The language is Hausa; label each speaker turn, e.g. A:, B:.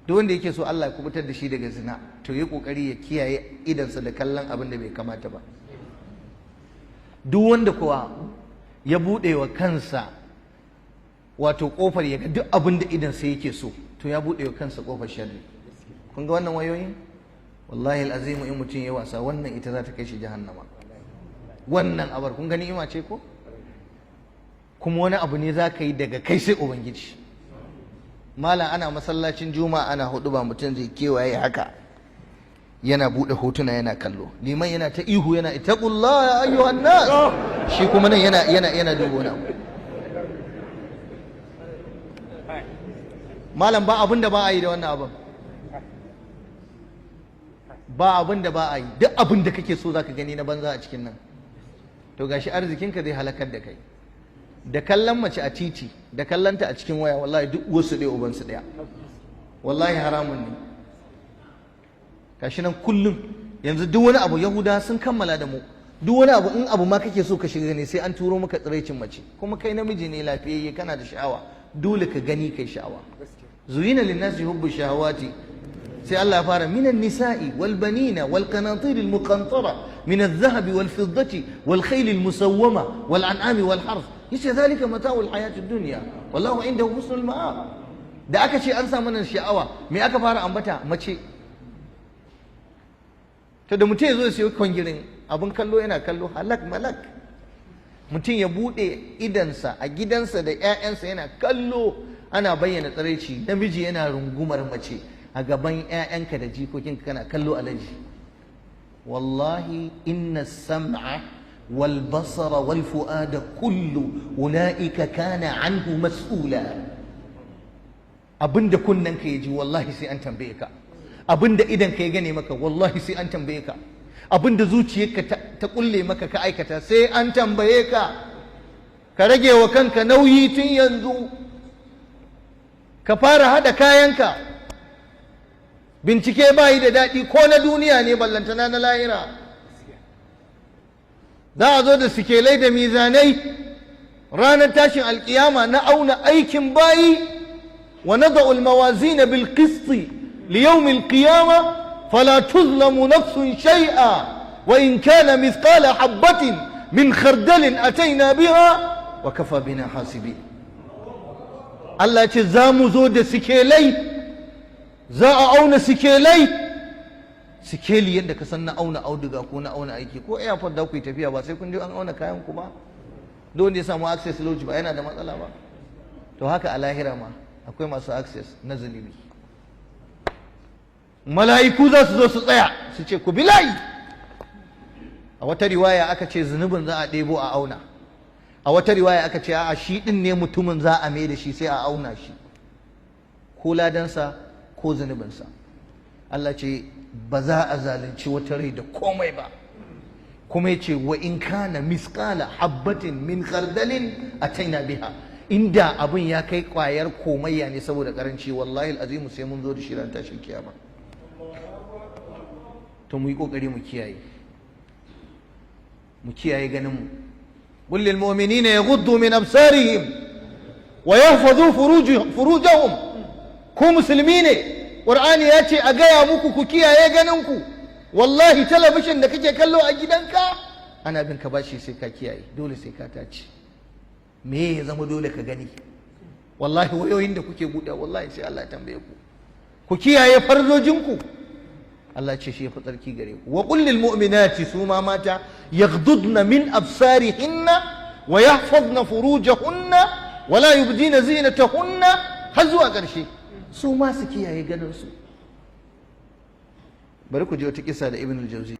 A: Duk wanda yake so Allah ya kubutar da shi daga zina, to yi kokari ya kiyaye idansa da kallon abin da bai kamata ba. Duk wanda kuwa ya buɗe wa kansa wato kofar ya ga duk abin da idansa yake so, to ya buɗe wa kansa kofar sharri. Kun ga wannan wayoyin, wallahi al'azimu, in mutum ya wasa, wannan ita za ta kai shi jahannama. Wannan abar, kun gani, ni'ima ce ko kuma wani abu ne za ka yi daga kai sai Ubangiji. Malam, ana masallacin Juma'a, ana hudu ba, mutum zai kewaye haka yana buɗe hotuna yana kallo. Liman yana ta ihu yana "Ittaqullah ya ayyuhan nas", shi kuma nan yana dubo wani abu. Malam, ba abin da ba a yi da wannan abin, ba abin da ba a yi. Duk abin da kake so zaka gani na banza a cikin nan. To gashi arzikinka zai halakar da kai. Da kallon mace a titi da kallonta a cikin waya, wallahi duk wasu ɗaya ubansu ɗaya, wallahi haramun ne. Gashi nan kullum yanzu duk wani abu, Yahuda sun kammala da mu. Duk wani abu, in abu ma kake so ka shiga ne, sai an turo maka tsiraicin mace. Kuma kai namiji ne lafiyayye, kana da sha'awa, dole ka gani kai sha'awa. Zuyina linnasi hubbu shahawati, sai Allah ya fara minan nisa'i wal banina wal qanatir al muqantara min al dhahabi wal fiddati wal khayl al musawwama wal an'ami wal harth. Yace zalika mata'ul hayatid dunya, wallahu indahu husnul ma'ab. Da aka ce an samu nan sha'awa, me aka fara ambata? Mace. To da mutum ya zo ya siyo kwangirin abin kallo yana kallo, halak malak, mutum ya bude idansa a gidansa da 'ya'yansa yana kallo, ana bayyana tsiraici, namiji yana rungumar mace a gaban 'ya'yanka da jikokinka kana kallo. Alaji, wallahi inna sam'a wal basara wal fu'ada kullu ula'ika kana anhu mas'ula. Abinda kunnenka ya ji, wallahi sai an tambaye ka. Abinda idan ka ya gane maka, wallahi sai an tambaye ka. Abinda zuciyarka ta kulle maka ka aikata, sai an tambaye ka. Ka rage wa kanka nauyi tun yanzu, ka fara hada kayanka. Bincike bayi da daɗi, ko na duniya ne, ballantana na lahira. Za a zo da sikelai da mizanai ranar tashin alkiyama na auna aikin bayi. Wa nada'u almawazin bil qist li yawm alqiyama fala tuzlamu nafsun shay'a wa in kana mithqala habatin min khardalin ataina biha wa kafa bina hasibin. Allah ce za mu zo da sikelai, za a auna sikelai. Sikeli yadda ka san na auna auduga ko na auna aiki ko airport da ku yi tafiya, ba sai kun je an auna kayan ku ba? Don wanda ya samu access lodge ba yana da matsala ba. To haka a lahira ma akwai masu access na zunubi. Mala'iku za su zo su tsaya su ce ku bi layi. A wata riwaya aka ce zunubin za a ɗebo a auna. A wata riwaya aka ce a'a, shi ɗin ne mutumin za a mai da shi, sai a auna shi, ko ladansa ko zunubinsa. Allah ce ba za a zalunci wata rai da komai ba. Kuma ya ce wa in kana misqala habbatin min khardalin ataina biha. Inda abin ya kai kwayar komayya ne saboda karanci, wallahi azimu sai mun zo da shi ran tashin kiyama. To mu yi kokari mu kiyaye, mu kiyaye ganin mu. قل للمؤمنين يغضوا من أبصارهم ويحفظوا فروجهم. Ku musulmi ne, Qur'ani ya ce a gaya muku ku kiyaye ganinku. Wallahi talabishin da kake kallo a gidanka ana bin ka bashi, sai ka kiyaye, dole sai ka tace me ya zama dole ka gani. Wallahi wayoyin da kuke buɗe, wallahi sai Allah ya tambaye ku. Ku kiyaye farjojinku, Allah ce shi ya fi tsarki gare ku. Wa qul lil mu'minati, su ma mata, yaghdudna min absarihinna wa yahfazna furujahunna wa la yubdina zinatahunna, har zuwa ƙarshe. Su ma su kiyaye ganin su. Bari ku ji wata kisa da Ibn al-Jawzi.